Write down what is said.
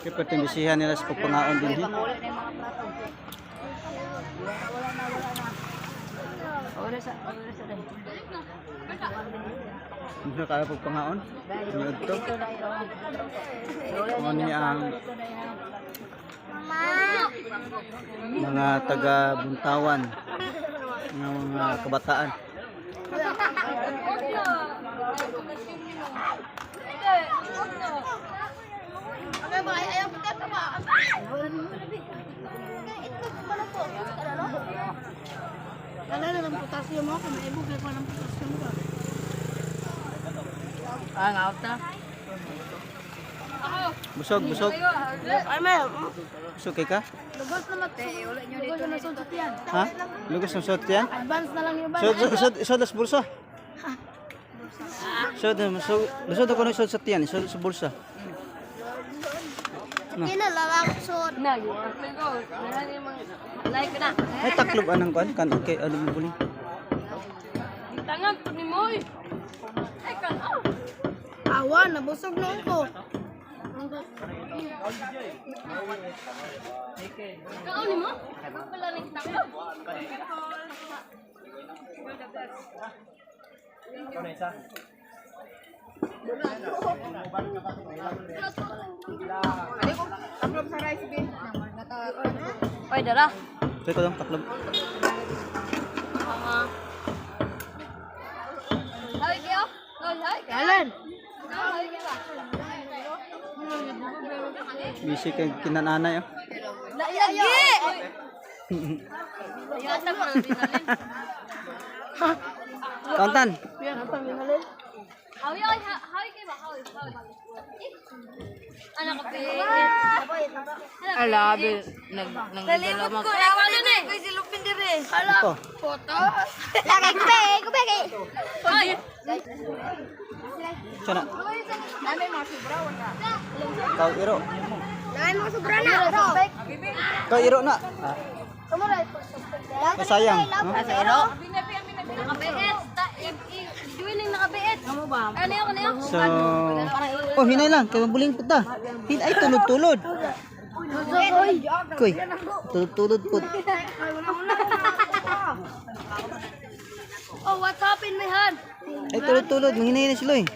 Kaya pertimbisihan nila sa pagpangaon din. Eh. Pangulit na yung mga plato. Wala na, wala na. Wala sa, wala sa rin. Hindi na kaya pagpangaon. Niod to. Ito na yun. Mo ni ang Ito na yun. mga taga Buntawan ng mga kabataan. Wala na ng potassium mo, kung maibog ko ng potassium ko. Ah, nga na. Busog, busog. Ay, may, Busog kay ka? lugos na mat. Lugos na suot yan. Ha? Lugos ng suot yan? Advance na lang yung ba? Suot, suot, suot sa bulsa. Suot, suot, lusod ako ng suot sa tiyan, suot sa bulsa. Na, like na. Ay, taklob anang kuan kan okay, ano mo buling. Tangan po ni Moy. Ay, kan. Awa, nabusog na ako. Kaon ni mo? Wala ning taklob. Oy, dara. Teka lang, taklob. Hoy, kiyo. Hoy, hoy. Alan! Busy kay kinananay oh. Lagi. Kauntan. Hawi, ay, hawi kayo ba? Hawi, hawi. Anak ko, Alabi, nag nang Nalimot ko. Ano na eh? Si Lupin dire. Ito. Ay! Sana. Kau iro. Kau iro na. Ah. Kasayang. No? Nakabiit. Juin yung nakabiit. Ano ba? Ano yun? Ano yun? So, oh, hinay lang. Kay mabuling puta. Hinay, tulod-tulod. Kuy, tulod-tulod po. Oh, what's up in my hand? Ay, tulod-tulod. Manghinay na sila eh.